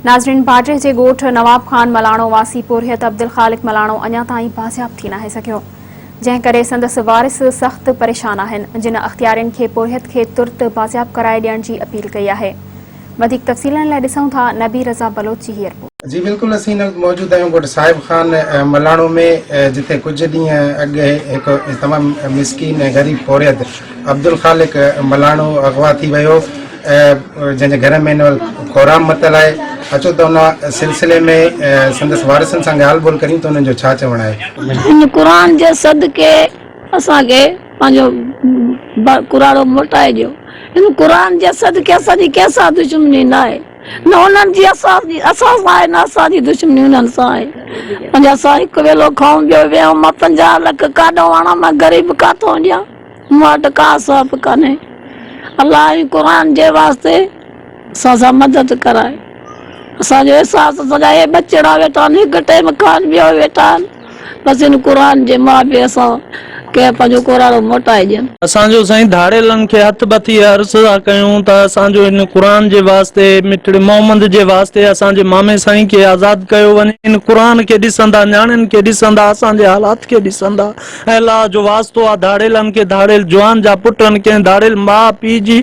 ناظرين باجه جي ڳوٺ نواب خان ملاڻو واسي پورهيت عبدالخالق ملاڻو اڃا تائين بازياب ٿي ناهي سگهيو جنهن ڪري سندس وارث سخت پريشان آهن جن اختيارين کي پورهيت کي ترت بازياب ڪرائي ڏيڻ جي اپيل ڪئي آهي وڌيڪ تفصيلن لاء ڏسون ٿا نبي رضا بلوچ جي هي رپورٽ. جي بلڪل اسين هن وقت موجود آهيون ڳوٺ صاحب خان ملاڻو ۾ جتي ڪجهه ڏينهن اڳ هڪ تمام مسڪين ۽ غريب پورهيت عبدالخالق ملاڻو اغوا ٿي ويو جنهن جي گهر ۾ هن وقت ڪهرام متل آهي اچو ته ان سلسلي ۾ سندس وارثن سان ڳالهه ٻولهه ڪريون ته انهن جو ڇا چوڻ آهي. هن قرآن جي صدقي اسان کي پنهنجو ڪراڙو موٽائي ڏيو. هن قرآن جي صدقي اسان جي ڪنهن سان دشمني ناهي. نه انهن جي اسان اسان سان آهي نه اسان جي دشمني انهن سان آهي. پنهنجا اسان هڪ ويلو کائون ٻيو ويهون مان 50 لک ڪاڏئون آڻان مان غريب ڪاٿئون ڏيان. مون وٽ ڪا سهپ ڪانهي. الله ۽ قرآن جي واسطي اسان سان مدد ڪرائي. اسان جو احساس اسان جا اهي ٻچڙا ويٺا آهن هڪ ٽيم کائن ٻيو ويٺا آهن بس ان قرآن جي ماء پيء اسان کي پنهنجو ڪوراڙو موٽائي ڏين. اسان جو سائين ڌاڙيلن کي هٿ ٻڌي عرض ٿا ڪيون ته اسان جو هن قرآن جي واسطي مٺڙي محمد جي واسطي اسان جي مامي سائين کي آزاد ڪيو وڃي هن قرآن کي ڏسندا نياڻين کي ڏسندا اسان جي حالات کي ڏسندا ۽ الله جو واسطو آ ڌاڙيلن کي ڌاڙيل جوان جا پٽن ڪنهن ڌاڙيل ماء پيء جي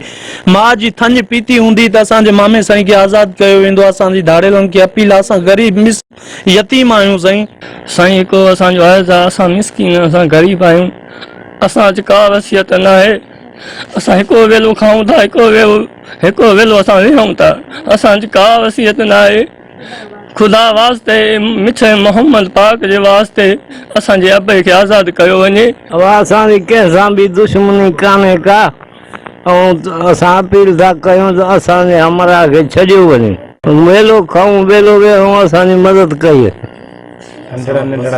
ماء جي ٿڃ پيتي هوندي ته اسان جي مامي سائين کي آزاد ڪيو ويندو اسان جي ڌاڙيلن کي اپيل آ اسان غريب مس يتيم آهيون سائين. سائين هڪڙو اسان جو عرض آ اسان مسڪين اسان غريب آهيون اسان وٽ ڪا وصيت ناهي اسان هڪڙو ويلو کائون ٿا هڪڙو ويلو هڪڙو ويلو اسان ويهون ٿا اسان وٽ ڪا وصيت ناهي خدا واسطي مٺي محمد پاڪ جي واسطي اسان جي ابي کي آزاد ڪيو وڃي. ابا اسان جي ڪنهن سان به دشمني ڪانهي ڪا ۽ اسان اپيل ٿا ڪيون ته اسان جي همراهه کي ڇڏيو وڃي. ويلو کائون ويلو ويهون اسان جي مدد ڪئي.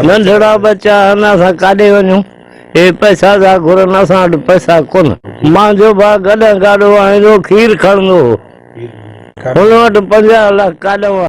ننڍڙا ٻچا آهن اسان ڪاڏي وڃون. هي پئسا ٿا گهرن اسان وٽ پئسا ڪونه. مانجو ڀاء گڏهه گاڏو آڻيندو کير کڻندو هو. هن وٽ 50 لک ڪاڏئون آ.